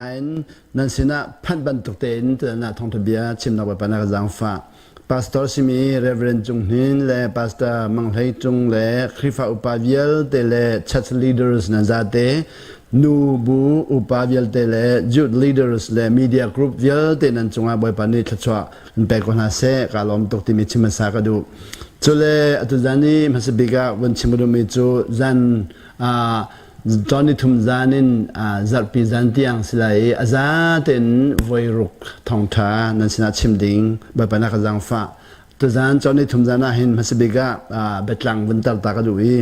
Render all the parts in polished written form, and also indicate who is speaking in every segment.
Speaker 1: Nain nan sinah phanh bantuk tein tutan ah thawngtha bia chimnak Bawipa na ka zaangfah. Pastor simi Reverend Cung Hnin le Pastor Mang Hlei Cung le Khrihfa upa vialte le church leaders nan zate, nu bu upa vialte le youth leaders le media group vialte nan cungah Bawipa nih thluachuah in pek ko hna seh. Ka lawm tuk timi chim hmasa ka duh. Cule atu zan i hmasa bik ah vun chim ka duhmi cu zan Cawn nithum zan in zarhpi zan tiang si lai i a za tein voi ruk thawngṭha nan sinah chim ding Bawipa na ka zaangfah. Tuzan cawn nithum zan ah hin hmasa bik ah biatlang vun tar ta ka duh i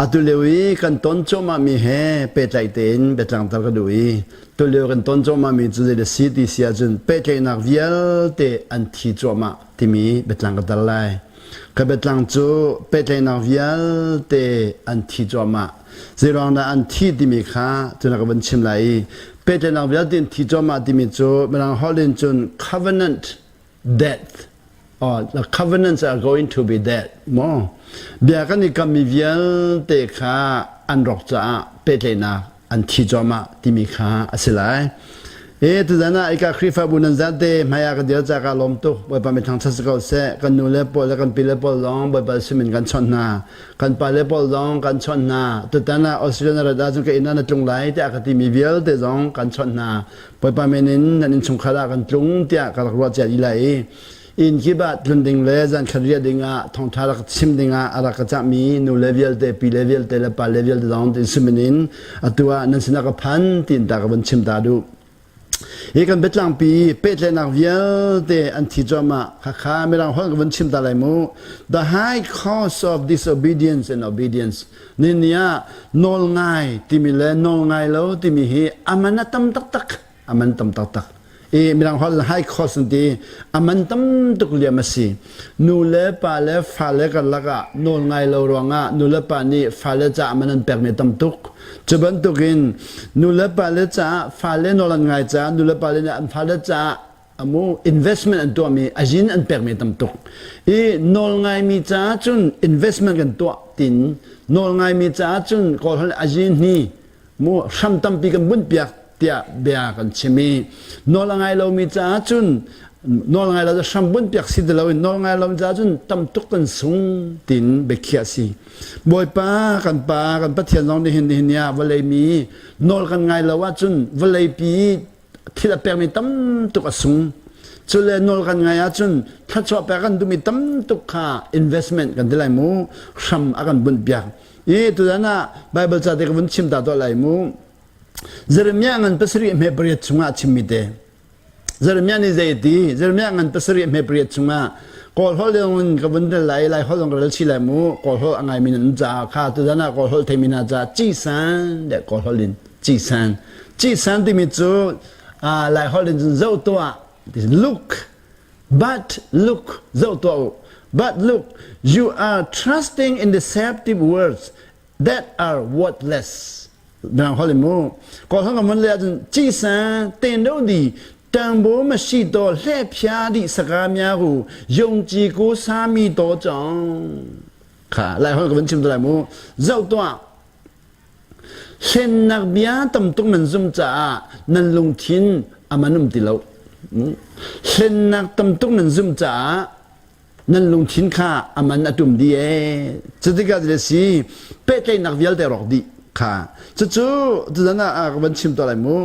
Speaker 1: atu lio i kan ton cuahmahmi he pehtlaih tein biatlang tar ka duh i tulio kan ton cuahmahmi cu zei dah si ti si ahcun pehtlaihnak vialte an thi cuahmah timi biatlang ka tar lai. Ka biatlang cu pehtlaihnak vialte an thi cuahmah. Zeiruang dah an thi timi kha tuna ka vun chim lai i pehtlaihnak vialte an thi cuahmah timi cu Mirang holh in cun covenant death or the covenants are going to be dead maw bia kan i kammi vialte kha an rawk caah pehtlaihnak an thi cuahmah timi kha a si lai. E tuzan ah ika Khrihfabu nan zate hmai ah ka dir ca ka lawm tuk. Bawipa mi thangthat si ko seh. Kan nu le pawl le kan pi le pawl zong Bawipa simin kan chawnh hna. Kan pa le pawl zong kan chawnh hna. Tutan ah Australia na rat ahcun ka inn ah na tlung lai tiah ka timi vialte zong kan chawnh hna. Bawipa men in nan innchungkhar ah kan tlung tiah ka rak ruah cia dih lai i inn kip ah tlun ding le zankhat riah ding ah thawngṭha rak chim ding ah a rak ka cahmi nu le vialte pi le vialte le pa le vialte zong tin simin in atu ah nan sinah ka phan tiin ta ka vun chim ta duh. Hi kan biatlangpi pehtlaihnak vialte an thi cuahmah khakha mirang holh ka vun chim ta lai mu. The high cost of disobedience and obedience. Ni ni ah nawl ngai timi le nawl ngai lo timi hi aman a tam taktak. A man tam taktak. I mirang holh high cost an ti. A man tam tuk liam a si. Nu le pa le fale karlak ah nawl ngai lo ruangah nu le pa nih fale caah man an pekmi tam tuk. Cu bantukin nu le pa le caah fale nawl an ngai caah nu le pa le nih an fale caah amu investment an tuahmi azin an pekmi tam tuk. I nawl ngaimi caah cun investment kan tuah tin nawl ngaimi caah cun kawl holh azin hi mu hram tampi kan bunh piak tiah bia kan chim i nawl a ngai lomi caah cun nawl ngai lo hram bunh piak si ti loin nawl ngai lomi caah cun tam tuk kan sung tin biakhiah si Bawipa kan pa kan Pathian zong nihin nihin ni ah vawlei mi nawl kan ngai lo ahcun vawlei pi thil a pekmi tam tuk a sung cu le nawl kan ngai ahcun thluachuah pek kan duhmi tam tuk kha investment kan ti lai mu hram a kan bunh piak i tuzan ah Bible ca te ka vun chim ta tuah lai mu Jeremiah ngan pasarih hme pariat chungah chimmi te Jeremiah nih zei ti Jeremiah ngan pasarih hme pariat chungah Kawl holh in ka vun rel lai lai holh ka rel chi lai mu Kawl holh a ngai mi nan caah kha tuzan ah Kawl holh theimi hna caah ci san de Kawl holh in ci san ci san timi cu lai holh in cun zoh tuah look but look zoh tuah u but look you are trusting in deceptive words that are worthless Mirang holh in mu kawl holh ka mun le ahcun ci san ten do di tangbo ma shi to hle phya di saka mya hu yong chi ko sa mi to chong kha lai holh ka vun chim to lai mu zoh tuah Hlennak bia tam tuk nan zum caah nan lungthin a man um ti lo. Hlennak tam tuk nan zum caah nan lungthin kha a man a tum dih ee. Cutikah le si pehtlaihnak vialte rawk dih kha. Cucu tuzan ah ka van chim tuah lai mu.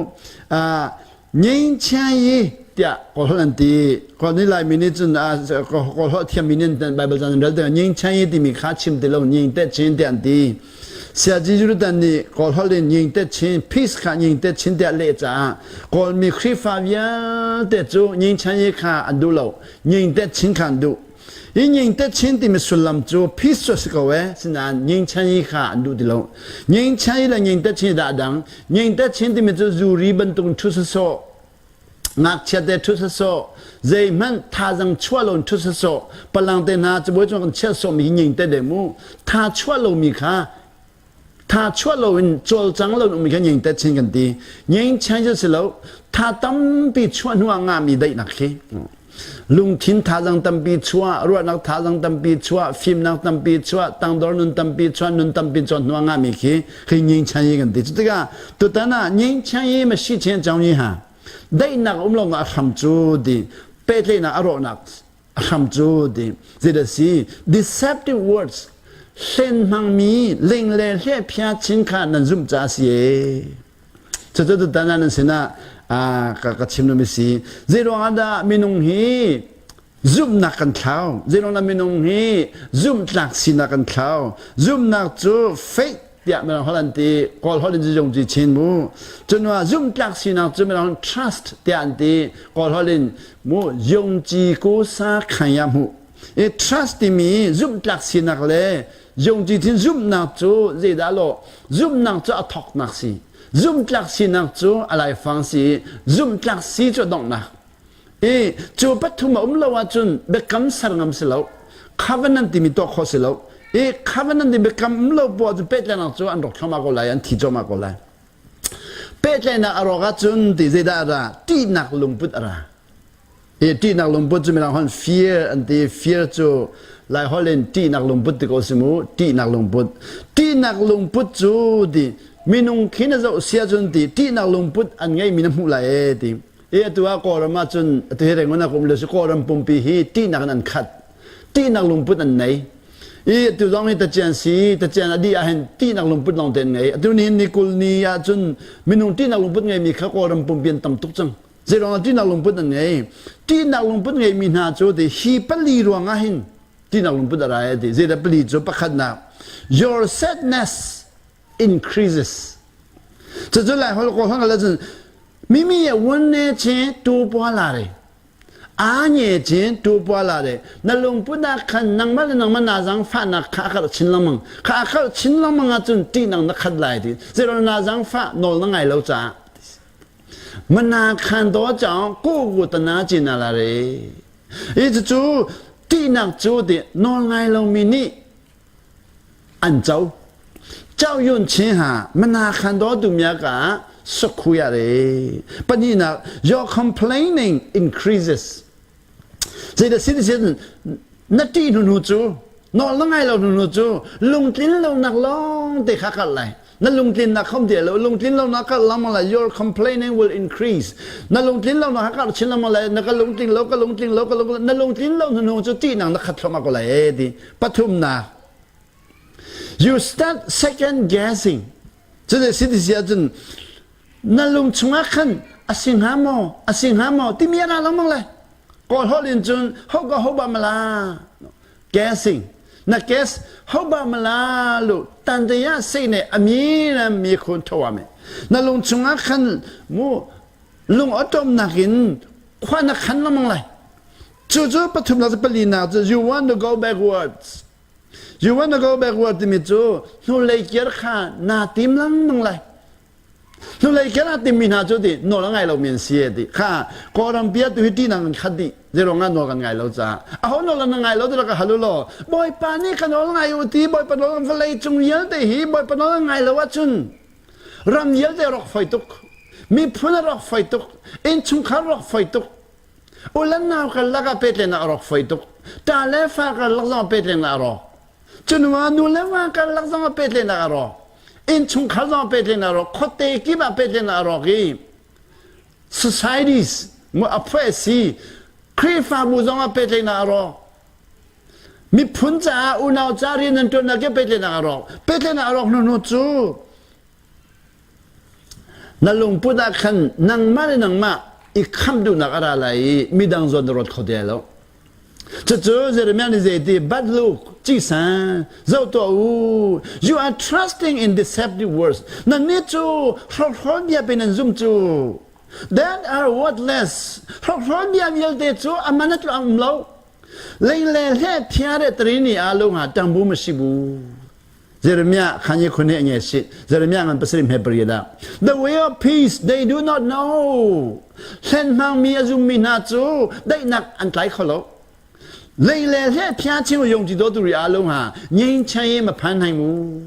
Speaker 1: Ngeinchia yi tiah Kawlholh an ti. Kawl nih Laimi nih cun Kawlholh thiammi nih Baibal caan an rel tikah ngeinchia yi timi kha chim ti lo nging te chin tiah an ti. Siaji Jurutan nih Kawlholh in nging te chin peace kha nging te chin tiah leh caah Kawlmi Khrihfa vialte cu ngingchia yi kha an duh lo. Nging te chin kha an duh. Hi nging te chin timi sullam cu peace cu a si ko ee, sinain ngingchia yi kha an duh ti lo. Ngingchia yi le nging te chin dah dang. Nging te chin timi cu zuri bantuk in ṭhu sawsawh, ngakchia te ṭhu sawsawh, zeihmanh thazang chuah lo in ṭhu sawsawh, palang te hna cabuai cung kan chiah sawhmi hi nging te de mu. Tha chuah lomi kha tha chuah loin cawlcang lo ummi kha nging te chin kan ti. Nging chan cu si lo, tha tampi chuah hnu ah ngahmi daihnak khi. Lungthin thazaang tampi chuah, ruahnak thazaang tampi chuah, fimnak tampi chuah, tangdor nun tampi chuah, nun tampi chuah hnu ah ngahmi khi khi nyingchan yi kan ti. Cu tikah tutan ah nyingchan yi ma si chen chang yi ha. Daihnak um lo a hram cu ti pehtlaihnak a rawhnak a hram cu ti zeidah si deceptive words hlen hmangmi ling le hlehphia chin kha nan zumh ca a si ee. Cucu tutan ah nan sinah ka, ka chim mi si. Zeiruang ah dah minung hi zumhnak kan thlau? Zeiruang dah minung hi zumhtlak sinak kan thlau? Zumhnak cu faith tiah mirang holh an ti, Kawl holh in zung ci chin mu. Cunua zumhtlak sinak cu mirang trust tiah an ti, Kawl holh in mu yung ci ku sa khanya mu. I trust timi zumhtlak sinak le Zungci thin zumhnak cu zeidah lawh? Zumhnak cu a thawknak si. Zumhtlak sinak cu a laifang si. Zumhtlak si cu a donghnak. I cu pathum a um lo ahcun biakam ser ngam si lo. Covenant timi tuah khawh si lo. I covenant timi biakam um lo poah cu pehtlaihnak cu an rawk thluahmah ko lai, an thi cuahmah ko lai. Pehtlaihnak a rawk ahcun ti zeidah a ra? Ṭihnak lungput a ra. Hi ṭihnak lungput cu mirang hon fear an ti. Fear cu Laiholh in ṭihnak lungput ti ko si mu. Ṭihnak lungput. Ṭihnak lungput cu ti minung khi na zoh sia cun ti ṭihnak lungput an ngeimi na hmuh lai ee ti. I atu ah Kawlram ah cun atu hi Rangoon ah ka um lio si Kawlram pumpi hi ṭihnak in an khat. Ṭihnak lungput an nei. I atu zong hi tacian si tacian a dih ahhin ṭihnak lungput lawng te an ngei. Atu nihin ni 20 ni ahcun minung ṭihnak lungput ngeimi kha Kawlram pumpi an tam tuk cang. Zeiruangah ṭihnak lungput an ngei? Ṭihnak lungput ngeimi hna cu ti hi pali ruangah hin ṭihnak lungput a ra ai ti. Zeidah pali cu pakhatnak your sadness increases. Cucu lai holh ko hang le cun mimi ye won ne che tu pua la re. A nye chin tu pua la re. Na lungput ah khan nangmah le nangmah na zangfahnak kha a karh chin lengmang. Kha a karh chin lengmang ahcun ṭihnak na khat lai ti. Zeiruangah na zangfah nawl na ngai lo caah. Mana khan do chang ku ku tana cina la re. I cu ṭihnak cu ti nawl ngai lomi nih an co. Chao yun chin ha mana khan do tu mya ka sokhu ya re. Pahnihnak your complaining increases. Zeidah sin sin na ṭih hnu hnu cu nawl na ngai lo hnu hnu cu lungtlin lonak lawng te kha kal lai na lungtlinnak khom ti lo lungtlin lonak kal lengmang lai your complaining will increase na lungtlin lonak kha kal chin lengmang lai na ka lungtling lo ka lungtling lo ka lungtling na lungtlin lo hnu hnu cu ṭihnak na khat thluahmah ko lai e ti pathumnak you start second guessing cu si ti si ahcun na lung chungah khan a si hnga maw a si hnga maw timi a ra lengmang lai kawl holh in cun ho ka ho ba mala guessing na guess ho ba mala lu tan te ya sei ne ami na mi khun thowa me na lung chungah khan mu lung atom nakin khua na khan lengmang lai cu cu pathum nak pali nak cu you want to go backwards You want to go backward timi cu hnulei kir kha naa tim lengmang lai. Hnulei kir aa timmi hna cu ti nawl a ngai lomi an si ti kha Kawlram pi ah tu hi ṭihnang an khat dih zeiruang ah nawl kan ngai lo caah aho nawl an ngai lo ti ka hal u law Bawipa nih ka nawl ngai u ti Bawipa nawl vawlei cung vialte hi Bawipa nawl an ngai lo ahcun ram vialte rawk foi tuk miphun a rawk foi tuk innchungkhar rawk foi tuk Ulan nau karlak ah pehtlaihnak a rawk foi tuk. Ṭa le fa karlak zong ah pehtlaihnak a rawk. Cunu ah nu le va karlak zong ah pehtlaihnak a rawk. Innchungkhar zong ah pehtlaihnak a rawk. Khuate kip ah pehtlaihnak a rawk i societies a phuah si Khrihfabu zong ah pehtlaihnak a rawk. Miphun caah unau ca rian an ṭuannak ke pehtlaihnak a rawk. Pehtlaihnak a rawk hnu hnu cu Na lungput ah khan nangmah le nangmah i khamh duhnak a ra lai i midang zawn na ruat kho ti lai lo. Cucu Jeremiah nih zei ti, But look, cisan, zoh tuah u, you are trusting in deceptive words. Nannih cu hrokhrawl bia pe nan zum cu. That are worthless. Hrokhrawl bia vialte cu a man a tluang um lo. Lei le hle phia re trini a lung ah tangbu ma si bu. Jeremiah khanye khune nge si Jeremiah ngan pasarih hme pariat ah The way of peace they do not know hlen hmangmi a zummi hna cu daihnak an tlai kho lo lei le hle phia ching yong ti do tu ri a lo ha nyein chai ma phan hai mu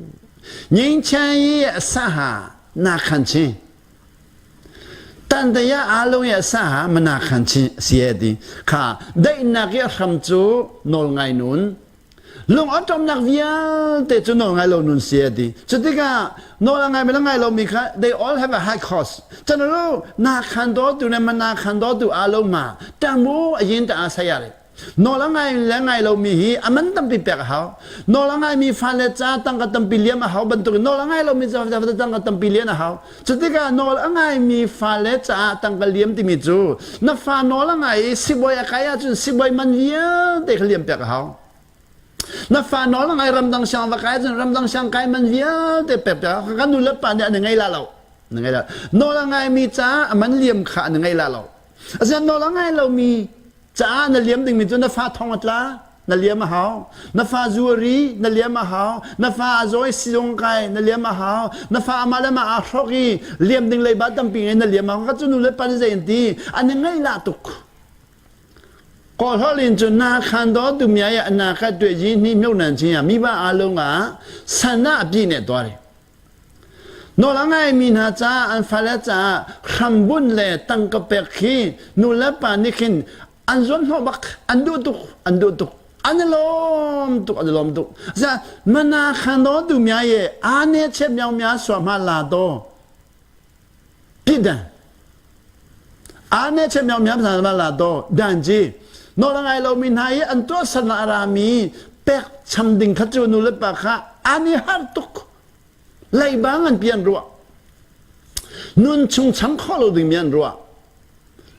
Speaker 1: nyein chai sa ha na khan chi. Tandaya aa ya sa ha mana khan chi si ti kha daihnak i a hram cu nawl ngai nun lung awṭawmnak vialte cu nawl ngai lo nun si a ti. Cu tikah nawl a ngai mi le ngai lomi kha they all have a high cost. Canu na khan dawtu le mana khan dawtu aa lo ma tamu a yin ta a saya le. Nawl a ngai le ngai lomi hi a man tampi pek a hau. Nawl a ngaimi fale ca tangka tampi liam a hau bantukin nawl a ngai lomi ca tangka tampi lian a hau. Cu tikah nawl a ngaimi fale caah tangka liam timi cu na fa nawl a ngai i sibawi a kai ahcun sibawi man vialte kha liam pek a hau. Na fa nawl a ngai ramdang siang va kai ahcun ramdang siang kai man vialte pek pek kan nu le pa nih an i ngei la lo. Na ngei la. Nawl a ngaimi caah a man liam kha an i ngei la lo. Asinain nawl a ngai lomi caah na liam dingmi cu na fa thong a tla na liam a hau na fa zuari na liam a hau na fa a zawi sizung kai na liam a hau na fa amah le mah aa hrok i liam ding leiba tampi ngei na liam a hau ka cu nu le pa nih zei an ti an i ngaih lah tuk kawl holh in cu na khan do tu mya ya na ka tuwe ji ni myo nan chi ya mi ba a lo nga sana pi ne tuari Nawl a ngaimi hna caah an fale caah hrambunh le tangka pek khi nu le pa nih khin an zuanhnawh bak an duh tuk an duh tuk an i lawm tuk an i lawm tuk za mana khan do tu mya ye ane chep miao mya sua ma la to pidan ane chep miao mya ma la to dan ji nawl a ngai lomi hna i an tuahsernak a rami pek cham ding kha cu nu le pa kha an i har tuk Leiba nganpi an ruah. Nun chung cham khawh lo dingmi an ruah.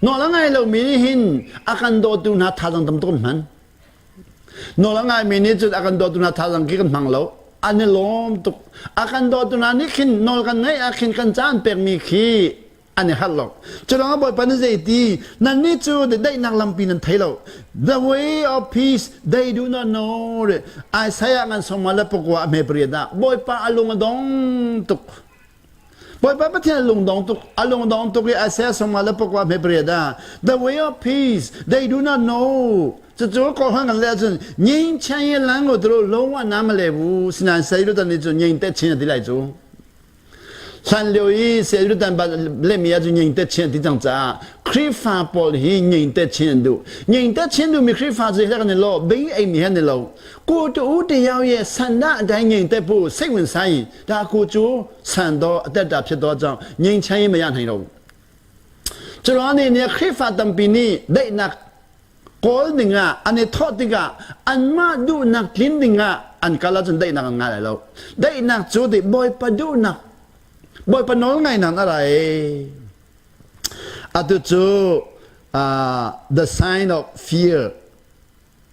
Speaker 1: Nawl a ngai lomi nih hin a kan dawtu hna thazaang tam tuk an hman. Nawl a ngaimi nih cun a kan dawtu hna thazaang khi kan hmang lo. An i lawm tuk. A kan dawtu hna nih khin nawl kan ngaih ah khin kan caan pekmi khi an i harh lo. Culawng ah Bawipa nih zei ti nannih cu daihnak lampi nan thei lo. The way of peace they do not know. Isaiah ngan sawma le pakua a hme pariat ah Bawipa a lung a dong tuk. Bawipa Pathian a lung dong tuk. A lung dong tuk i Isaiah sawma le pakua a hme pariat ah The way of peace they do not know. Cucu kawlhang kan le ahcun nyin chen ye lang lo turu lo wa na ma le bu sinan sei lu tan ni cu nyin te chin ti lai cu. Hlanlio i Salutan lemi ahcun ngengte chin an ti cang caah Khrihfa pawl hi ngengte chin an duh. Ngengte chin duhmi Khrihfa cu kan i lo, bei eimi he an i lo. Ku tu u ti yao ye san da dai ngengte pu sei win sai da ku cu san do tet da phet do cang ngeng chan ma yan hai lo. Curuang nih nih Khrihfa tampi nih daihnak kawl dingah an i thawh tikah anmah duhnak tlin dingah an kal ahcun daihnak an ngai lai lo. Daihnak cu ti Bawipa duhnak, Bawipa nawl ngainak a ra i atu cu uh, the sign of fear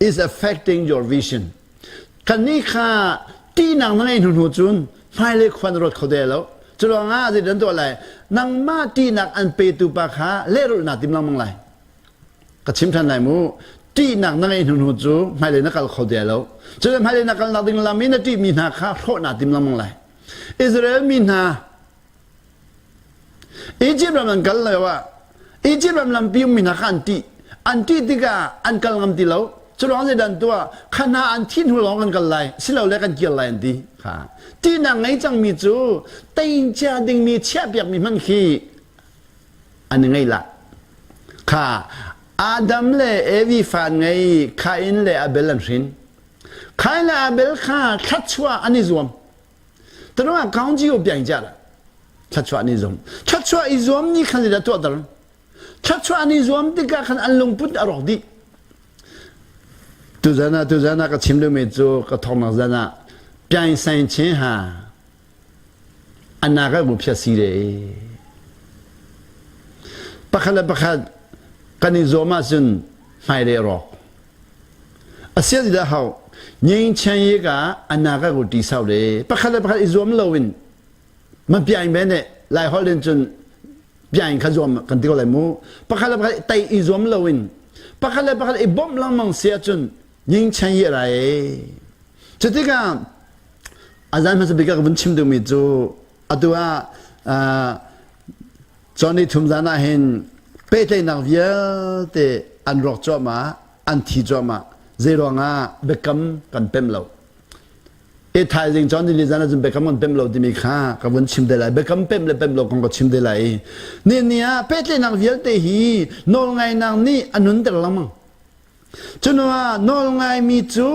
Speaker 1: is affecting your vision. Kannih kha ṭihnak na ngeih hnu hnu cun hmailei khua na ruat kho te lo. Cu ruangah zeidah an tuah lai? Nangmah ṭihnak an petu pa kha lehrulh naa tim lengmang lai. Ka chim ṭhan lai mu. Ṭihnak na ngeih hnu hnu cu hmailei na kal kho te lo. Cun hmailei na kalnak ding lam i na ṭihmi hna kha hrawh naa tim lengmang lai. Israel mi hna Egypt ram an kal lio ah Egypt ram lampi ummi hna kha an ṭih. An ṭih tikah an kal ngam ti lo. Cu ruang zeidah an tuah? Kha hna an thi hnu lawng kan kal lai, silole kan kir lai an ti. Kha ṭihnak ngei cangmi cu teincia dingmi chiahpiakmi hmanh khi an i ngei lah. Kha Adam le Evi fa an ngei, Kain le Abel an hrin. Kain le Abel kha thluachuah an i zuam. Tarung kaung ji piang ja la. Thluachuah an i zuam. Thluachuah i zuam ni khan zeidah tuahter? Thluachuah an i zuam tikah khan an lungput a rawk dih. Tuzan ah tuzan ah ka chim duhmi cu ka thawknak zan ah piang sain chin ha anna ka bu phia si re. Pakhat le pakhat kan i zuam ahcun hmailei a rawk. Asian dah hau nying chen yi ka anna ka ku ti sau le pakhat le pakhat i zuam lo in ma piang be ne lai hol in cun piang kha zuam kan ti ko lai mu pakhat le pakhat tai i zuam lo in pakhat le pakhat i bawmh lengmang si ahcun nying chen yi rai cutikah azan hmasa bik ka vun chim duhmi cu atu ah Cawn thum zan ah hin pehtlaihnak vialte an rawk cuahmah, an thi cuahmah. Zei ruangah biakam kan pemh lo. E thaizing cun ni zan ahcun biakam kan pemh lo timi kha ka vun chim te lai. Biakam pemh le pemh lo kong ka chim te lai. Ni ni ah pehtlaihnak vialte hi nawlngainak nih a nunter lengmang. Cunuah nawlngaimi cu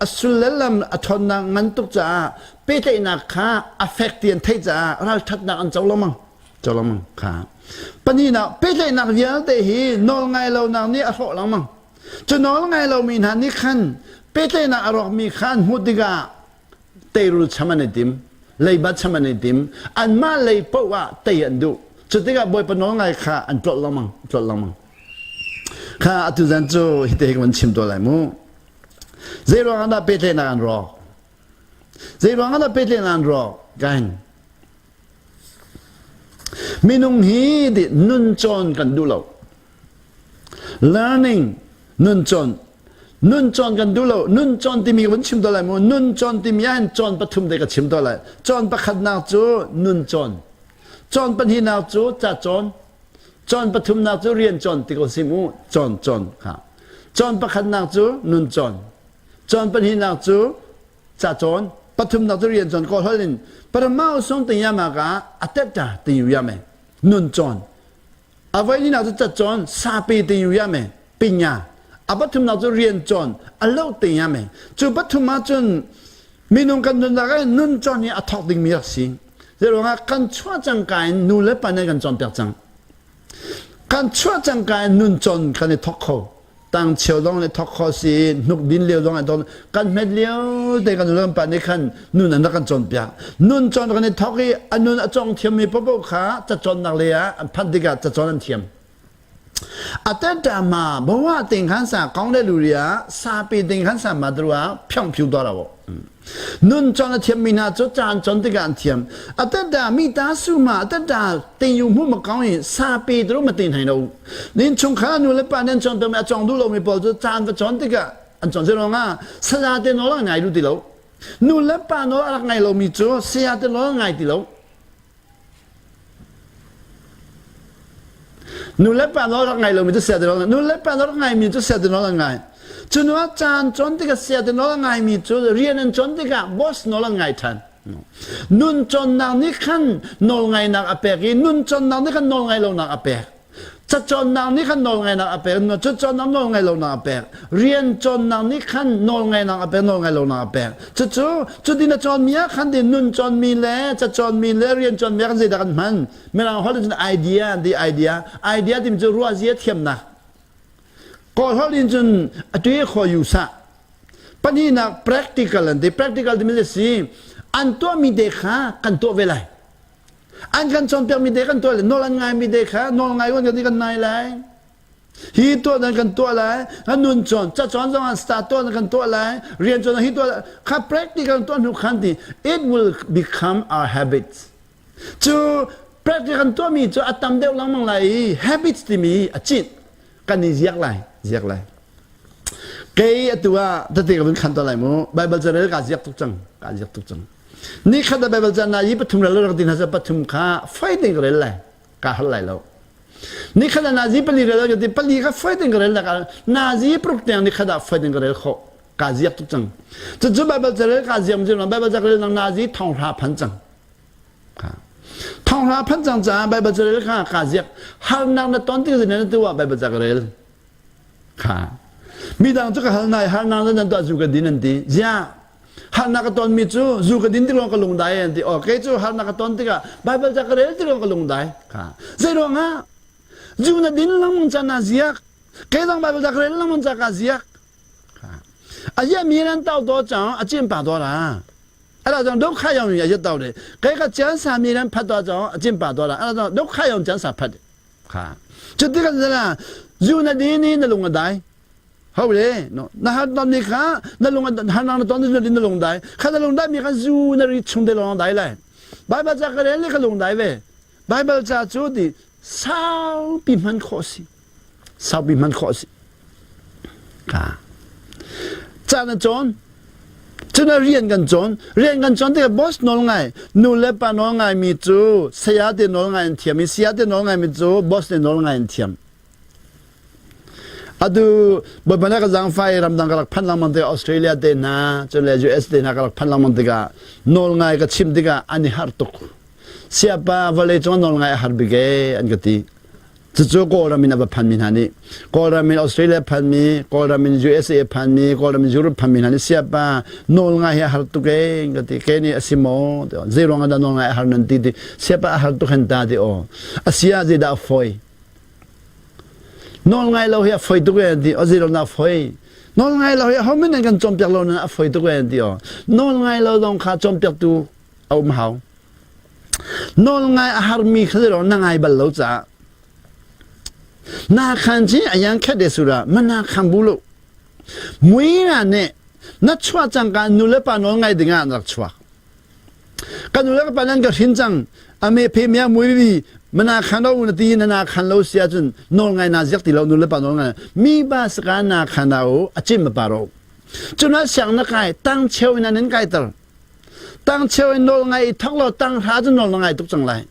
Speaker 1: a sul le lam a ṭhawnnak ngan tuk caah pehtlaihnak kha a fek ti an theih caah ralṭhatnak an co lengmang. Co lengmang kha. Pahnihnak pehtlaihnak vialte hi nawlngai lonak nih a hrawh lengmang. Cu nawlngai lomi hna nih khan pehtlaihnak a rawkmi kha an hmuh tikah teirul cham an i tim, leiba cham an i tim, anmah lei paoh ah tei an duh. Cu tikah Bawipa nawlngai kha an tlolh lengmang, tlolh lengmang. Kha atu zan cu hite hi ka van chim tuah lai mu. Zei ruang ah dah pehtlaihnak an rawk? Zei ruang ah dah pehtlaihnak an rawk? Kain. Minung hi nun cawn kan duh lo. Learning nun cawn nun cawn kan duh lo nun cawn timi ka vun chim to lai mu nun cawn timi ah hin cawn pathum te ka chim to lai cawn pakhatnak cu nun cawn cawn pahnihnak cu ca cawn cawn pathumnak cu rian cawn ti ko si mu cawn cawn kha cawn pakhatnak cu nun cawn cawn pahnihnak cu ca cawn pathumnak cu rian cawn kawl hol in parama usong tingyama ka atetta tingyame nun cawn A voihnihnak cu cacawn sape te yu ya me pinya. A pathumnak cu rian cawn a lo te ya me. Cu pathum ahcun minung kan nunnak ah nun cawn hi a thawk dingmi rak si. Zeiruangah kan chuah cangka in nu le pa nih kan cawnpiak cang. Kan chuah cangka in nun cawn kan i thawk kho. Tang cheu lawng le thawk kho si, hnuk din lio lawng don kan hmet lio te kan nu pa nih khan nun an rak kan cawnpiak. Nun cawn kan i thawk i a nun a cawng thiammi paohpaoh kha cacawnnak lei ah an phanh tikah cacawn an thiam. A teta ma bawa ting khan sa kong le luria sapi ting khan sa ma drua phyong phyu do lo. Nun cawn a thiammi hna cu caan cawn tikah an thiam. A teta mi ta su ma a teta ting yu hmu ma kong i sapi dru ma ting hai lo. Nin chungkhar nu le pa nan cawn mi a cawng duh lomi pawl cu caan va cawn tikah an cawn zerong ah saya te nawl a ngai duh ti lo. Nu le pa nawl a rak ngai lomi cu saya te nawl a ngai ti lo. Nu le pa nawl rak ngai lomi cu saya te nawl nu le pa nawl rak ngaimi cu saya te nawl an ngai. Cu nu ah caan cawn tikah saya te nawl a ngaimi cu rian an cawn tikah boss nawl an ngai ṭhan. Nun cawnnak nih khan nawlngainak a pek i nun cawnnak nih khan nawlngai lonak a pek. Cacawnnak nih khan nawlngainak a pek, cacawnnak nawlngai lonak a pek. Rian cawnnak nih khan nawlngainak a pek, nawlngai lonak a pek. Cucu cutin a cawnmi ah khan nun cawnmi le cacawnmi le rian cawnmi ah khan zeidah kan hman? Mirang holh in cun idea an ti idea. Idea timi cu ruahzia thiamnak. Kawl holh in cun a tui khaw yu sah. Pahnihnak practical an ti. Practical timi a si. An tuahmi te kha kan tuah ve lai. An kan cawnpiakmi te kan tuah lai. Nawl an ngaimi te kha nawl ngai kan ti kan ngai lai. Hi tuah nan kan tuah lai. Kan nun cawn, ca cawn zong ah star tuah nan kan tuah lai. Rian cawn hi tuah kha practical tuah hnu khan ti it will become our habits. Cu practical kan tuahmi cu a tam deuh lengmang lai i habits timi a cit kan i ziak lai, ziak lai. Kei atu ah tete ka vun khan to lai mu. Bible ca rel ka ziak tuk cang, ka ziak tuk cang. Ni khat ah Bible ca na yi pathum rel rak din hna pathum kha foi ding ka rel lai, ka hal lai lo. Ni khat ah nazi pali rel ka ti pali kha foi ding ka rel lai nazi pruk tiang ni khat ah foi ding ka rel khawh. Ka ziak tuk cang. Cucu Bible ca rel ka ziak mu Bible ca rel nang nazi thonghra phan cang. Thonghra phan cang caah Bible ca rel kha ka ziak. Harnak na ton tik na tu ah Bible ca ka rel. Kha. Midang cu ka hal nai harnak na nan tuah zu ka din an ti. Ziah harnak ka tonmi cu zu ka din tik lawng ka lungdai an ti. Oh, kei cu harnak ka ton tikah Bible ca ka rel tik lawng ka lungdai. Kha. Zei ruangah zu na din lengmang ca na ziak. Kei zong Bible ca ka rel lengmang ca ka ziak. Kha. A ziah mi nan tau to cang a cin pa to la. Ala zong dok kha yong ya tau de. Kei ka chian sa mi nan phat to cang a cin pa to la. Ala zong dok kha yong chan sa phat. Kha. Cuti kan zala zu na din i na lung a dai. Ho le no na har ton mi kha na lung har na ton na din na lung dai. Kha na lung dai mi kha zu na ri chung te lung dai lai. Bible ca ka rel le ka lung dai ve. Bible ca cu ti saupi hman khawh si. Saupi hman khawh si. Kha. Ca na cawn Cun rian kan cawn. Rian kan cawn tikah boss nawl ngai, nu le pa nawl ngai mi cu saya te nawl ngai an thiam i saya te nawl ngai mi cu boss te nawl ngai an thiam. Atu Bawipa nih ka zaangfah i ramdang ka rak phanh lengmang tikah Australia te hna, cun le US te hna ka rak phanh lengmang tikah nawl ngai ka chim tikah an i harh tuk. Siapa vawlei cung nawl ngai a har bik ee an ka ti. Cucu Kawlram in a va phanmi hna nih Kawlram in Australia phanmi, Kawlram in USA phanmi, Kawlram in Europe phanmi hna nih siapa nawl ngai hi a har tuk ee ka ti. Ke nih a si maw? Zei ruang ah dah nawl ngai a har nan ti ti. Siapa a har tuk hen ta ti aw. A si ah zeidah a fawi? Nawl ngai lo hi a foi tuk ee ti. O zei lo na foi. Nawl ngai lo hi ho min an kan cawnpiak lo nan a foi tuk ee ti aw. Nawl ngai lo zong kha cawnpiaktu a um hau. Nawl ngai a harmi kha zei na ngai bal lo caah. Na khan ci ayang khat de sura mana khan bu lo. Mui na ne na chuah cangka nu le pa nawl ngai dingah an rak chuak. Kan nu le ka pa nan ka hrin cang. Ame phe mia mui vi mana khan lo na ti na na khan lo sia cun nawl ngai na ziak ti lo nu le pa nawl ngai mi ba saka na khan o a chim ma pa ro. Cuna siang na kai tang cheu in an kai ter. Tang cheu in nawl ngai i thok lo tang hra cu nawl na ngai tuk cang lai.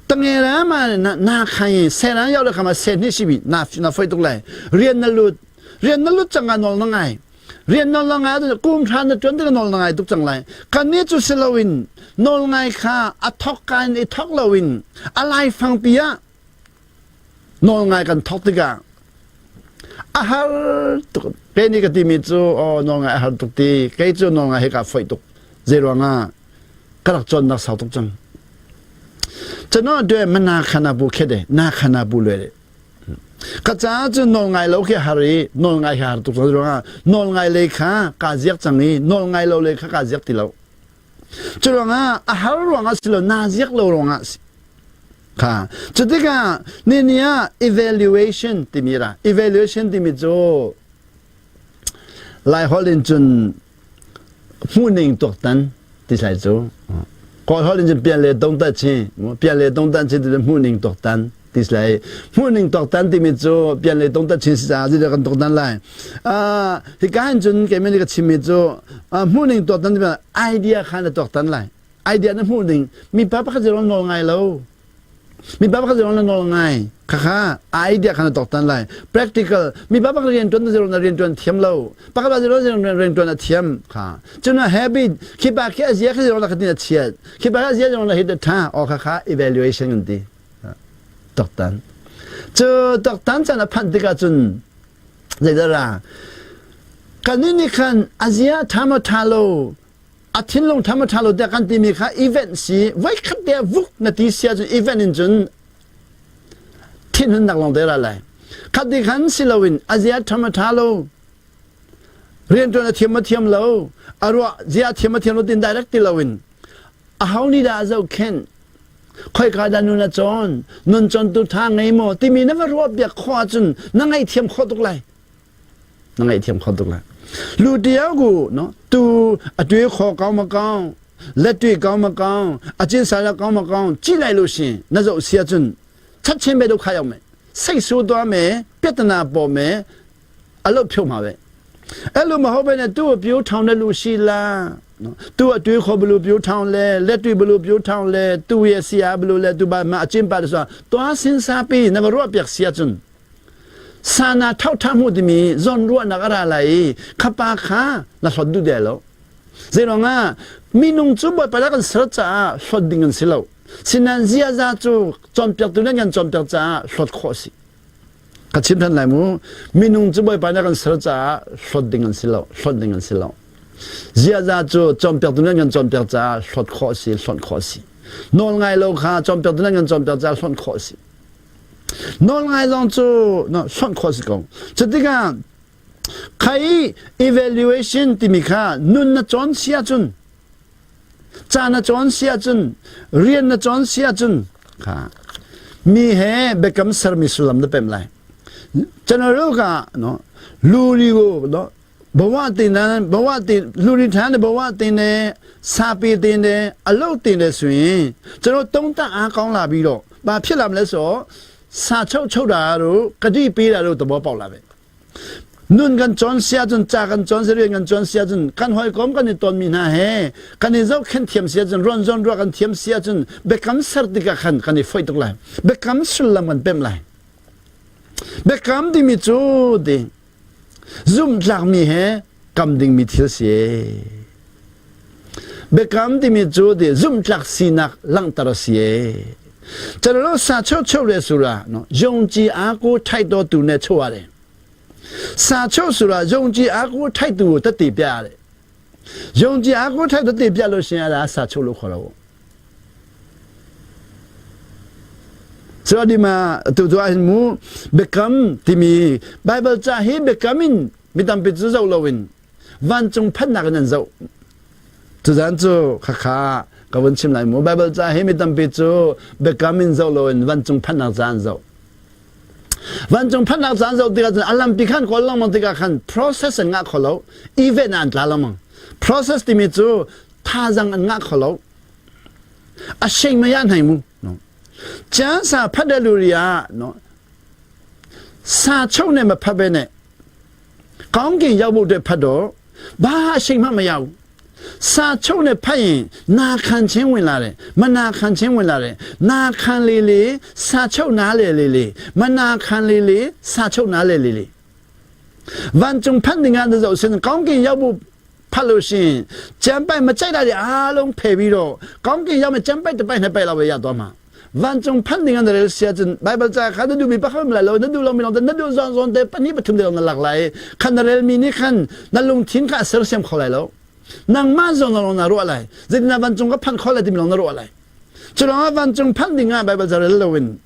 Speaker 1: Tange la ma na na khai se na yaw le khama se ni si bi na na foi tuk lai. Rian na lut rian na lut cang ah nawl na ngai. Rian nawl na ngai ahcun kum hra na ṭuan tikah nawl na ngai tuk cang lai. Kannih cu si loin nawl ngai kha a thawk ka in i thawk loin a laifangpi ah nawl ngai kan thawk tikah a har tuk. Kei nih ka timi cu aw nawl ngai a har tuk ti kei cu nawl ngai hi kaa foih tuk. Zei ruangah ka rak cawnnak sau tuk cang. Cano due mana khana bu khe de na khana bu le Ka caah cun nawl ngai lo khi har i nawl ngai hi har tuk ruangah nawl ngai lei kha kaa ziak cang i nawl ngai lo lei kha kaa ziak ti lo. Cu ruangah a har ruangah si lo naa ziak lo ruangah si. Kha cu tikah ni ni ah evaluation timi ra evaluation timi cu Laiholh in cun hmuhning tuaktan ti sai cu kawl holh in cun pian le dong ta chi pian le dong tan chi ti hmuhning tuaktan ti sai hmuhning tuaktan timi cu pian le dong ta chin si caah kan tuaktan lai hika hin cun keimah nih ka chimmi cu hmuhning tuaktan timi idea kha na tuaktan lai idea na hmuh ding mipa pakhat zong nawl ngai lo mipa pakhat zong na nawl ngai khakha idea kha na toktan lai practical mipa pakhat rian tuan na na rian tuan thiam lo pakhat ba zero rian tuan a thiam kha cuna habit khi pa khi azia khi zero na khatin a chiat khi pa azia zero na hit a tha o kha kha evaluation kan ti toktan cu toktan chan a phanh tikah cun zeidara kan nih khan azia tha ma tha lo A thinlung tham a ṭha lo tiah kan timi kha event si voikhat te vuk na ti sia cun event in cun thinhunnak lawng te ra lai. Khat ti khan si loin a zia tham a ṭha lo rianṭuan a thiam a thiam lo a ruah zia a thiam a thiam lo tin direct ti loin a ho nih dah a zohkhenh khoika dah nun a cawn nun cawntu ṭha ngei maw timi na va ruah piak khawh ahcun na ngaihthiam khawh tuk lai. Na ngaihthiam kho tuk lai. Lu tiau ku no tu a tui kho kau ma kau le tui kau ma kau a cin sa la kau ma kau chi lai lu si na zo sia cun chat chen be do khai me sei su to me piatana po me a lo phyo ma be elu ma ho be ne tu piu thong ne lu si la tu a tui kho blu piu thong le le tui blu piu thong le tu ye sia blu le tu ba ma chin pa so to sin sa pi na ba ro piak sia cun Sana thoṭha hmuh timi zawnruahnak a ra lai i khapa kha na hlawt duh de lo. Zeiruangah minung cu Bawipa dah kan ser caah hlawt ding an si lo. Sinan ziaza cu cawnpiaktu nih kan cawnpiak caah hlawt khawh a si. Ka chim ṭhan lai mu. Minung cu Bawipa nih kan ser caah hlawt ding an si lo. Hlawt ding an si lo. Ziaza cu cawnpiaktu nih kan cawnpiak caah hlawt khawh a si. Hlawt khawh a si. Nawl ngai lo kha cawnpiaktu nih kan cawnpiak caah hlawt khawh a si. Nawlngai zong cu hlonh khawh si ko. Cutikah khai evaluation timi kha nun na cawn si ahcun ca na cawn si ahcun rian na cawn si ahcun kha mi he biakam sermi sullam na pemh lai. General ka no lu li go no ဘဝတင်တဲ့ဘဝတင်လူတွေထားတဲ့ဘဝတင်တယ်စာပေတင်တယ်အလုပ်တင်တယ်ဆိုရင်ကျွန်တော်တုံးတက်အားကောင်းလာပြီးတော့ဘာဖြစ်လာမလဲဆိုတော့စာချုပ်ချုပ်တာတို့ဂတိပေးတာတို့သဘောပေါက်လာပဲနွန်ကန်ချွန်ဆရာကျွန်ချာကန်ချွန်ဆရာကန်ချွန်ဆရာကျွန်ကန်ဟိုကောမ်ကန်တွန်မီနာဟဲကန်ဇောခန်thiamဆရာကျွန်ရွန်ဇွန်ရကန်thiamဆရာကျွန်ဘကမ်ဆာတိကခန်ကန်ဖိုက်တုကလာဘကမ်ဆုလမ်ကန်ပမ်လာ။ Biakam timi cu ti zumhtlakmi he kam dingmi thil si. Biakam timi cu ti zumhtlak sinak langhter a si. Calo sa cheu cheu le sura no yongji a ku thai to tu ne chua le. Sa cheu sura yongji a ku thai tu ta ti pya le. ယုံကြည်အားကိုးထိုက်တဲ့ပြလို့ရှိရင်အဲ့ဒါစာချုပ်လို့ခေါ်တော့ဆိုတော့ဒီမှာသူတို့အမှု become တီမီ Bible cha hi becoming မိတံပိzu zo lo in van cung phannak in an zoh tuzan cu khakha ka vun chim lai mu Bible ca hi mi tampi cu biakam in zoh lo in vancung phannak ca an zoh Vancung phannak caan zoh tikah cun a lampi khan kawl lengmang tikah khan process an ngah kho lo. Event ah an tla lengmang. Process timi cu thazang an ngah kho lo. A sheng mei ah hnai mu. No. Caan sa phadaluria no. Sa chau ne ma phabe ne. ကောင်းကင်ရောက်ဖို့အတွက်ဖတ်တော့ဘာအရှိန်မှမရဘူးစာချုပ်နဲ့ဖတ်ရင်နာခံခြင်းဝင်လာတယ်မနာခံခြင်းဝင်လာတယ်နာခံလေလေစာချုပ်နားလေလေလေမနာခံလေလေစာချုပ်နားလေလေလေဝန်ကျုံဖတ်နေငါတဲ့ဆိုစင်ကောင်းကင်ရောက်ဖို့ဖတ်လို့ရှိရင်ကျမ်းပိုက်မကြိုက်တာတွေအားလုံးဖယ်ပြီးတော့ကောင်းကင်ရောက်မယ်ကျမ်းပိုက်တစ်ပိုက်နှစ်ပိုက်လောက်ပဲရသွားမှာ 万中判定的人写真，白不在看得都没不好来了，那都老没老的，那都让让的，把你不听的那落来，看到人民你看那龙天看手先过来了，那马上那那落来，人那万中个判过来的没那落来，就让万中判定啊，白不在人了问，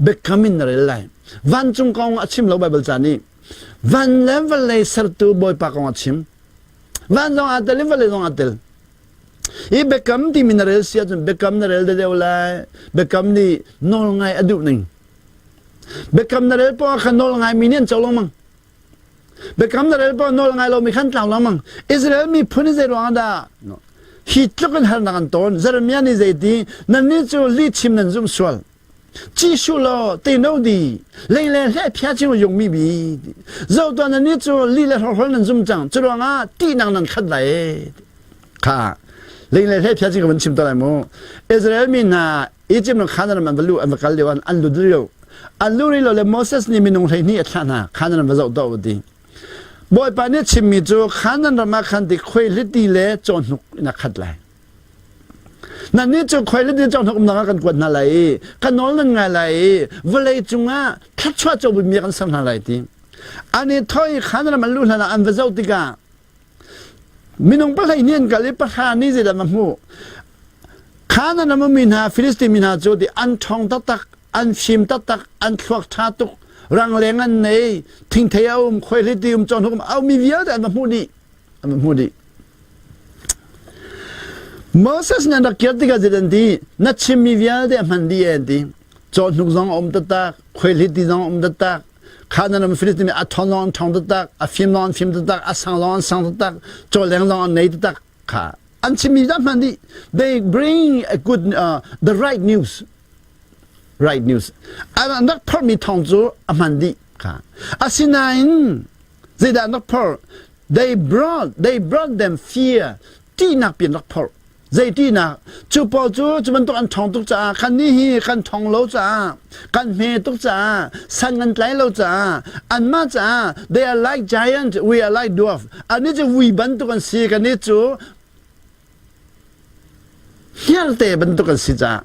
Speaker 1: 别看明的人来，万中讲阿亲老白不在呢，万来万来事都不把讲阿亲，万中阿得哩万来中阿得。 Hi biakam timi na rel si ahcun biakam na rel deuh lai. Biakam nih nawl ngai a duh ning. Biakam na rel poah khan nawl ngai mi nih an co lengmang. Biakam na rel poah nawl ngai lomi khan tlau lengmang. Israel miphun hi zei ruangah dah hi tluk in harnak an ton? Jeremiah nih zeiti nannih cu lihchim nan zumh sual. Ci law te no di lei le hle phia ching yung mi bi zo to na ni cu li le hrohrol nan zum cang cu ruangah tihnak nan khat lai kha lei le hle phia ching kan chim to lai mu Israel mi hna Egypt ram Canaan ram an va lu an va kal lio an an lut lio an lu ri lo le Moses nih minung 12 a thlah hna Canaan ram va zoh to ti Bawipa nih chimmi cu Canaan ram ah khan ti khuaihliti le cawhnuk in a khat lai Nannih cu khuailiti cawhnuk umnak ah kan kuat hna lai i ka nawl nan ngai lai i vawlei cungah thluachuah cobimi kan ser hna lai ti. An i thawh i khan ram an luh hlan ah an va zoh tikah minung pahlei nih an kal i pahra nih zeidah va hmuh. Khan an ram ummi hna Filistin mi hna cu ti an ṭhawng taktak, an fim taktak, an thluak ṭha tuk, rangleng an nei, thingthei a um, khuaihliti um, cawhnuk um, a ummi vialte an va hmuh dih. An va hmuh dih. Moses nih an rak kir tikah zeidah an ti? Na chimmi vialte a hman dih e an ti. Cawhnuk zong a um taktak, khuaihliti zong a um taktak, Khanan ram Philistine mi a ṭhawn zong an ṭhawng taktak, a fim zong an fim taktak, a sang zong an sang taktak, cawleng zong an nei taktak kha an chimmi dah hman dih. They bring a good, uh, the right news. Right news. An rak phorhmi thawng cu a hman dih kha. Asinain zeidah an rak phorh? They brought, they brought them fear. Ṭihnak pian rak phorh. Zei ṭihnak? Cu pawl cu cu bantuk an ṭhawng tuk caah kan nih hi kan ṭhawng lo caah kan hme tuk caah san kan tlai lo caah anmah caah they are like giant we are like dwarf annih cu vui bantuk an si kannih cu Hniarte bantuk an si caah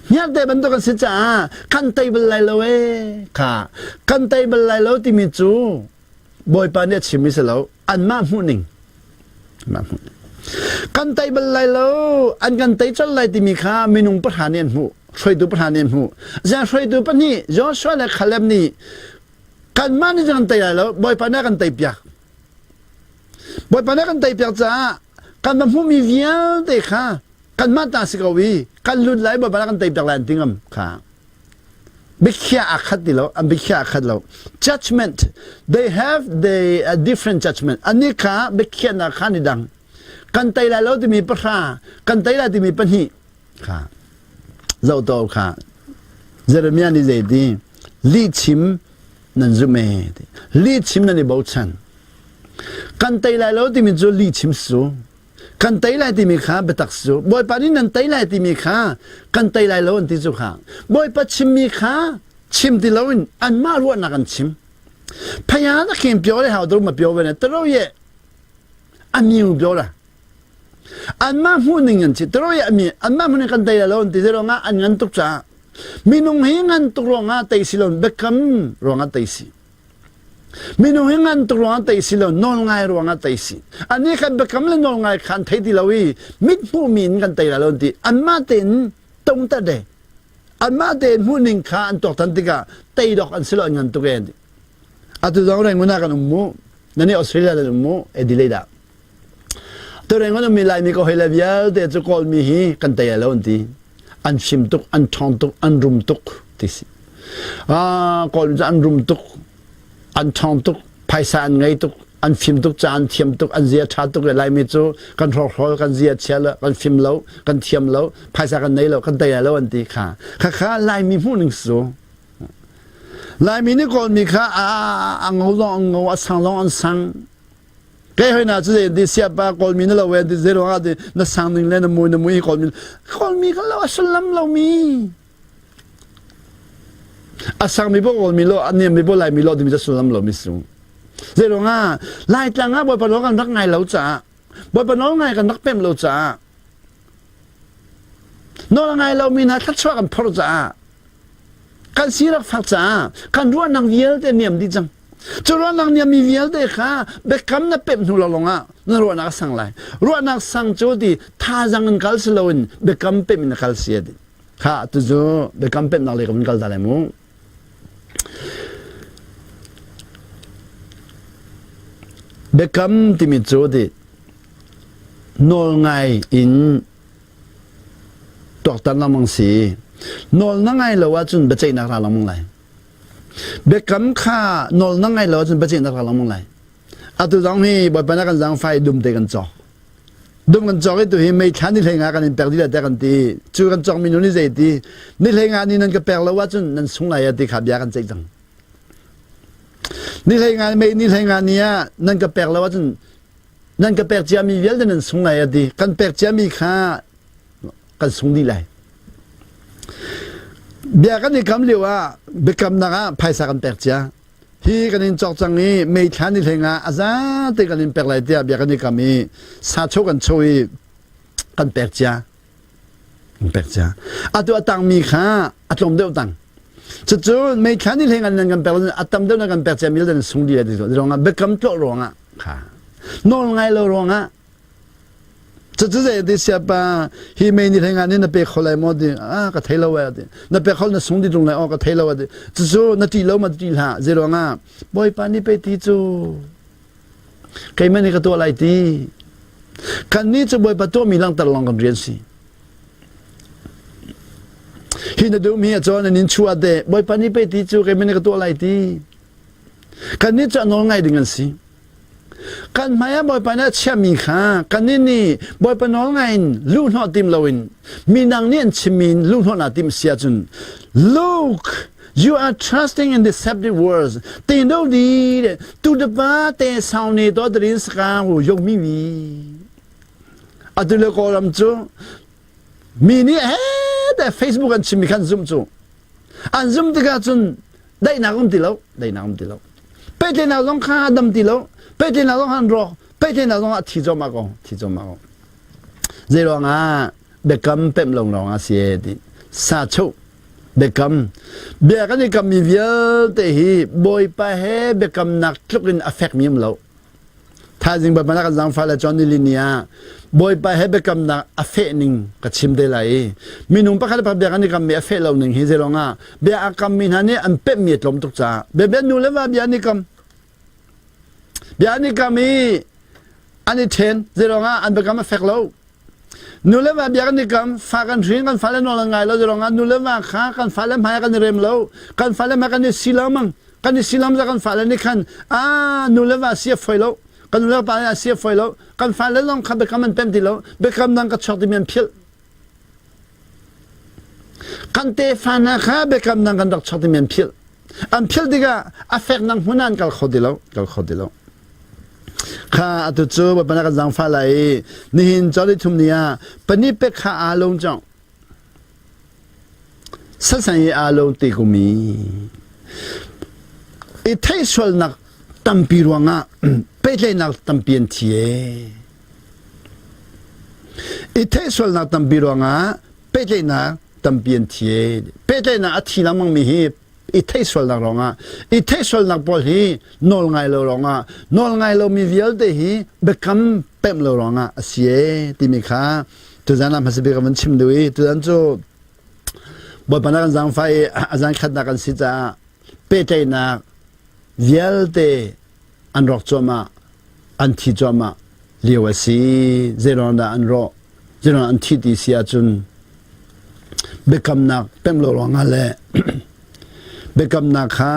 Speaker 1: hniarte bantuk an si caah kan tei bal lai lo ee kha kan tei bal lai lo timi cu Bawipa nih a chimmi si lo anmah hmuhning anmah hmuhning kan tei bal lai lo an kan tei colh lai timi kha minung pahra nih an hmuh hruaitu pahra nih an hmuh ziang hruaitu pahnih Joshua le Caleb nih kanmah nih kan tei lai lo Bawipa nih a kan tei piak Bawipa nih a kan teipiak caah kan va hmuhmi vialte kha kanmah ta si ko i kan lut lai Bawipa nih a kan teipiak lai an ti ngam kha biakhiah aa khat ti lo an biakhiah aa khat lo judgment they have the uh, different judgment annih kha biakhiahnak kha ni dang kan tei lai lo timi pahra kan tei lai timi pahnih kha zoh to kha Jeremiah nih zei ti lihchim nan zumh ee ti lihchim nan i bochan kan tei lai lo timi cu lihchim su kan tei lai timi kha biatak su bawipa nih nan tei lai timi kha kan tei lai lo an ti cu kha bawipa chimmi kha Chim ti loin anmah ruahnak an chim. Phaya na khin pyo le hau do ma pyo ve ne taro ye amiu pyo la. Anmah hmuh ning an si taro ye ami anmah hmuh ning kan tei la lo an ti zero nga an ngan tuk caah minung hi ngan tuk ruangah tei si lo biakam ruangah tei si. Minung hi ngan tuk ruangah tei si lo nawl ngai ruangah tei si. Ani kan biakam le nawl ngai khan thei ti lo i mit hmuh mi in kan tei la lo an ti. Anmah tein tung ta de. Anmah tein hmuh ning kha an tuaktan tikah tei dok an si lo an ngan tuk e an ti. Atu zong Rangoon ah kan um mu. Nani Australia nan um mu. Adelaide ah. Tu Rangoon ummi Laimi ka hoi le vialte cu Kawlmi hi kan tei lo an ti. An fim tuk, an ṭhawng tuk, an rum tuk ti si. Ah, Kawlmi cu an rum tuk, an ṭhawng tuk, phaisa an ngei tuk, an fim tuk, ca an thiam tuk, an zia ṭha tuk le Laimi cu kan hrawkhrol, kan zia chia lo, kan fim lo, kan thiam lo, phaisa kan nei lo, kan tei lo an ti kha. Khakha Laimi hmuh ning su. Laimi nih Kawlmi kha a, a ngo zong an ngo, a sang zong an sang. Kei hoi na cu zei ti siapa Kawlmi na lo e ti zei ruangah ti na sang ning le na mui na mui hi Kawlmi Kawlmi kan lo a sullam lo mi. A sangmi bo Kawlmi lo a niammi bo Laimi lo timi cu sullam lo mi su. Zei ruangah Laitlang ah Bawipa nawl kan rak ngai lo caah Bawipa nawl ngai kan rak pem lo caah nawl ngai lomi hna thluachuah kan phorh caah kan si rak fak caah kan ruahnak vialte niam dih cang. Cu ruahnak niammi vialte kha biakam na pemh hnu lawng ah na ruahnak a sang lai. Ruahnak sang cu ti thazang in kal si loin biakam pemh in na kal si a ti. Kha tucu biakam pemhnak lei kan kal ta lai mu. Biakam timi cu ti nawl ngai in tuaktan lengmang si. Nawl na ngai lo ahcun biaceihnak ra lengmang lai. Biakam kha nawl na ngai lo ahcun biaceihnak ra lengmang lai. Atu zong hi Bawipa na kan zaangfai dum te kan cawk. Dum kan cawk i tu hi mei thla ni hlei nga kan in pek dih lai tiah kan ti. Cu kan cawk mi nu nih zei ti? Ni hlei nga ni nan ka pek lo ahcun nan sung lai ti kha bia kan ceih cang. Ni hlei nga mei ni hlei nga ni ah nan ka pek lo ahcun nan ka pek ciami vialte nan sung lai a ti. Kan pek ciami kha kan sung dih lai. Bia kan i kam lio ah biakamnak ah phaisa kan pek cia. Hi kan in cawk cang i mei thla ni hleng ah a zate kan in pek lai tiah bia kan i kam i sa cho kan cho i kan pek cia. Kan pek cia. Atu a tangmi kha a tlawm deuh tang. Cucu mei thla ni hleng ah nan kan pek a tam deuh nan kan pek cia mi nan sung dih ti ruangah biakam tlawh ruangah kha nawl ngai lo ruangah Cucu zei ti siapa hi mei ni hleng ah nih na pe kho lai maw ti ah ka thei lo eh ti na pe kho na sung di tung lai aw ka thei lo ti cucu na ṭih lo ma ṭih hlah zei ruangah Bawipa nih pe ti cu keimah nih ka tuah lai ti kan nih cu Bawipa tuahmi langhter lawng kan rian si hi na dum hi a cawn an in chuah te Bawipa nih pe ti cu keimah nih ka tuah lai ti kan nih cu a nawl ngai ding an si Kan hmai ah Bawipa nih a chiahmi kha kannih nih Bawipa nawl ngai in luhhnawh tim loin midang nih an chimmi in luhhnawh naa timh si ahcun Look, you are trusting in deceptive words. Te do di de tu de pa te sau ne to drin saka hu yong mi mi. Atu le kawlam cu mi nih he te Facebook an chimmi khan zum cu. An zum tikah cun daihnak um ti lo daihnak um ti lo pehtlaihnak zong kha a dam ti lo pehtlaihnak zong an rawk pehtlaihnak zong a thi cuahmah ko thi cuahmah ko zei ruangah biakam pemh lo lawng ah si e ti sa chuh biakam bia kan i kammi vialte hi bawipa he biakamnak tluk in a fekmi um lo Thaizing Bawipa na kan zaangfah le John Nilini ah Bawipa he biakamnak a feh ning ka chim te lai i minung pakhat le pakhat bia kan i kammi a feh lo ning hi zeilong ah bia a kammi hna nih an pemhmi a tlawm tuk caah bia bia nu le va bia an i kam bia an i kam i an i ṭhen zeilong ah an biakam a fek lo Nu le va bia kan i kam, fa kan hrin, kan fale nawl an ngai lo ruangah nu le va kha kan fale hmai kan i rem lo, kan fale hmai kan i si lo mang, kan i si lam za kan fale nih khan ah nu le va si a foi lo, kan nu le pa nih a si a foi lo, kan fale zong kha biakam an pem ti lo, biakam dang ka chuak timi an philh. Kan tefa hna kha biakam dang kan rak chuak timi an philh. An philh tikah a fek nang hmun ah an kal kho ti lo, kal kho ti lo. Kha atu cu Bawipa na kan zaangfah lai i nihin chawlih thum ni ah pani pek kha aa lung cang. Sasan i aa lo te ko mi. I theih sualnak tampi ruangah pehtlaihnak tampi an thi ee. I theih sualnak tampi ruangah pehtlaihnak tampi an thi ee. Pehtlaihnak a thi lengmang mi hi i theih sualnak ruangah i theih sualnak pawl hi nawl ngai lo ruangah nawl ngai lomi vialte hi biakam pemh lo ruangah a si ee timi kha tuzan ah hmasa bik ka van chim duh i tuzan cu Bawipa na kan zaangfah i a zan khatnak kan si caah pehtlaihnak vialte an rawk cuahmah an thi cuahmah lio a si. Zeiruang dah an rawh zeiruang an thi ti si ahcun biakamnak pemh lo ruangah le biakamnak kha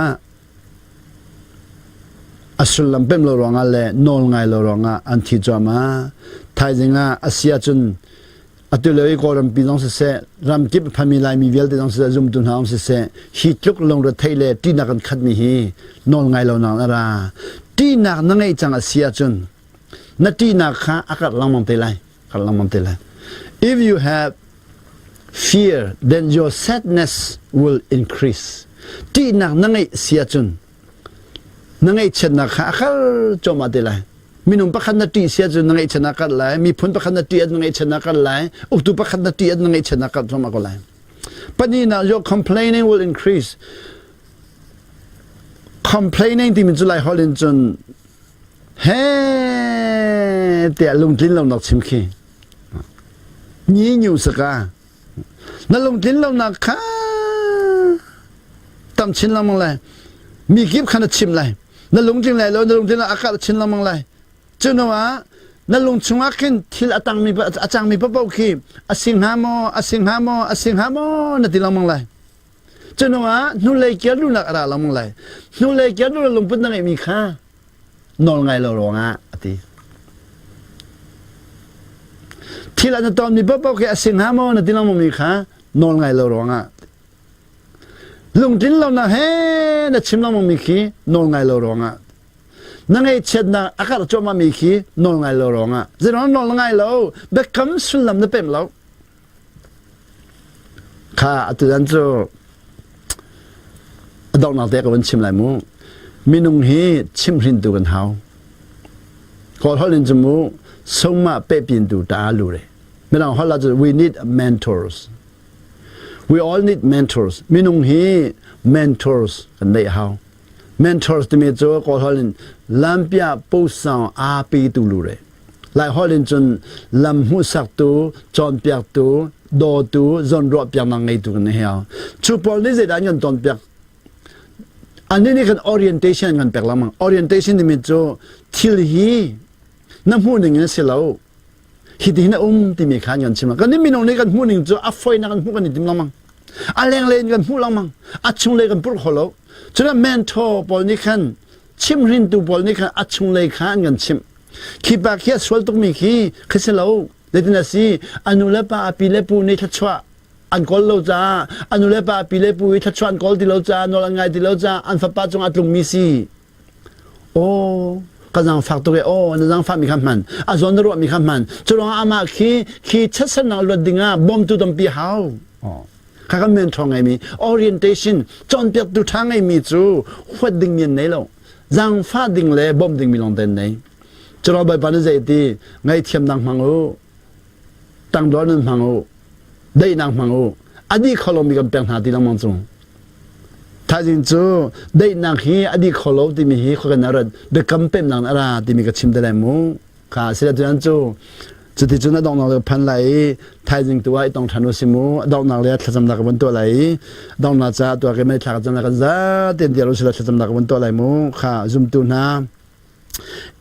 Speaker 1: a sullam pemh lo ruangah le nawl ngai lo ruangah an thi cuahmah. Thaizing ah a si ahcun Atu lio i Kawlrampi zong siseh, ramkip phami Laimi vialte zong siseh, zumtu hna zong siseh, hi tluk lungretheih le ṭihnak kan khatmi hi nawl ngai lo nak a ra. Ṭihnak na ngeih cang a si ahcun na ṭihnak kha a karh lengmang te lai. Karh lengmang te lai. If you have fear, then your sadness will increase. Ṭihnak na ngeih si ahcun na ngaihchiatnak kha a kal cuahmah te lai. Minung pakhat na ṭih si ahcun na ngaihchiatnak a karh lai. Miphun pakhat na ṭih ahcun na ngaihchiatnak a karh lai. Uktu pakhat na ṭih ahcun na ngaihchiatnak a karh cuahmah ko lai. Pahnihnak, your complaining will increase. Complaining timi cu lai holh in cun he tiah lungtlin lonak chim khi. Nyi nyu saka. Na lungtlin lonak kha tam chin lengmang lai. Mi kip kha na chim lai. Na lungtling lai lo, na lungtling a karh chin lengmang lai. Cu hnu ah na lung chungah khin thil a tangmi a cangmi paoh khi a si hnga maw, a si hnga maw, a si hnga maw na ti lengmang lai. Cu hnu ah hnulei kir duhnak a ra lengmang lai. Hnulei kir duhnak lungput na ngeihmi kha nawl ngai lo ruangah a ti. Thil an tonmi paohpaoh khi a si hnga maw na ti lengmangmi kha nawl ngai lo ruangah lungtlin lonak he na chim lengmangmi khi nawl ngai lo ruangah na ngaihchiatnak a karh cuahmahmi khi nawl ngai lo ruangah zeiruang nawl na ngai lo biakam sullam na pemh lo Kha atutan cu a donghnak te ka van chim lai mu. Minung hi chimhrintu kan hau. Kawl holh in cu mu sungmah pehpintu ta lu re. Mirang holh ah cun we need mentors. We all need mentors. Minung hi mentors kan neih hau. Mentors timi cu Kawl holh in lampia posang aa petu lu re. Laiholh in cun lam hmuhsaktu, cawnpiaktu, dawtu, zawnruahpiaknak ngeitu kan hau. Cu pawl nih zeidah an kan cawnpiak? Annih nih kan orientation kan pek lengmang. Orientation timi cu thil hi na hmuh ning in a si lo. Hiti hin a um timi kha an kan chim. Kan minung nih kan hmuh ning cu a fawinak kan hmuh kan i tim lengmang. A lenglei in kan hmuh lengmang. A chunglei kan purh kho lo. Cun mentor pawl nih khan chimhrintu pawl nih khan a chunglei kha an kan chimh. Khi pa khi a sual tukmi khi khi si lo. Zeitin a si? A nu le pa, a pi le pu nih thluachuah an kawl lo caah, a nu le pa, a pi le pu i thluachuah an kawl ti lo caah, nawl an ngai ti lo caah, an fapa cungah a tlungmi si. Aw, ka zaangfak tuk e. Aw, na zaangfahmi kha hman. A zawn na ruahmi kha hman. Cu ruangah amah khi khi chiatsernak luat dingah bawmtu tampi hau. Aw. Kha kan men ṭhawng ngeimi orientation cawnpiaktu ṭha ngeimi cu huat dingmi an nei lo. Zaangfah ding le bawmh dingmi lawng te an nei. Cu ruangah Bawipa nih zei ti ngaihthiamnak hmang u, tangdor nan hmang u, daihnak hmang u. A dih kho lomi kan pek hna ti lengmang cu. Thaizing cu daihnak hi a dih kho lo timi hi khua kan rat biakam pemnak a ra timi ka chim te lai mu. Kha sila tuan cu cuticun a donghnak le phan lai i thaizing tu ah i tong ṭhan u si mu. A donghnak le thlacamnak ka van tuah lai i donghnak caah tuah ke mei thla ka cam lai kan zaten diar u sila thlacamnak ka van tuah lai mu. Kha zumtu hna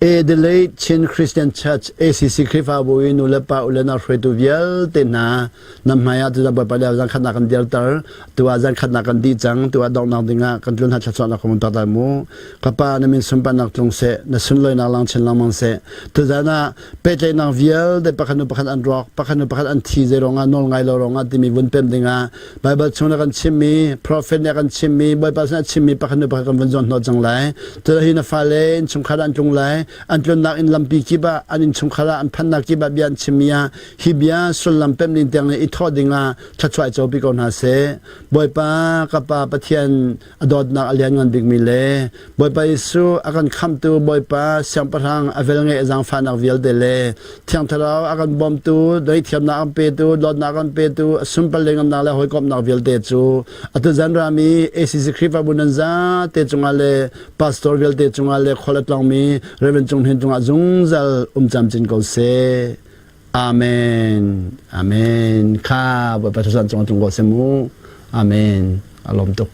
Speaker 1: Adelaide Chin Christian Church ACC Khrihfabu i nu le pa u le nau hruaitu vialte hna nan hmai ah tuzan Bawipa le zan khatnak kan dirter tu ah zan khatnak kan dih cang tu ah donghnak dingah kan tlun hat thluachuahnak kan tak lai mu ka pa na min sunparnak tlung seh na sunlawinak lang chin lengmang seh tuzan ah pehtlaihnak vialte pakhat nu pakhat an rawk pakhat nu pakhat an thi zei ruangah nawl ngai lo ruangah timi vun pem dingah Baibal chung na kan chimmi prophet nih a kan chimmi Bawipa sin a chimmi pakhat nu pakhat kan vun zawn hnawh cang lai. Tula hi na fale innchungkhar an tlung. tlung lai. An tlunnak in lampi kip ah an innchungkhar ah an phannak kip ah bia an chimmi ah hi bia sullam pemh ding tiang i thawh ding ah thluachuah copi ko hna seh. Bawipa ka Pa Pathian a dawtnak a lianngan bikmi le Bawipa Jesuh a kan khamhtu Bawipa Siangpahrang a velngeih a zaangfahnak vialte le Thiang Thlarau a kan bawmtu dawithiamnak an petu dawtnak an petu a sunpar lengamnak le hawikomhnak vialte cu atu zan rami ACC Khrihfabu nan zate cungah le pastor vialte cungah le khual a tlawngmi Reverend Cung Hnin cungah zungzal um camcin ko seh. Amen. Amen. Kha Bawipa thazan cung tlung ko seh mu. Amen. A lawm tuk.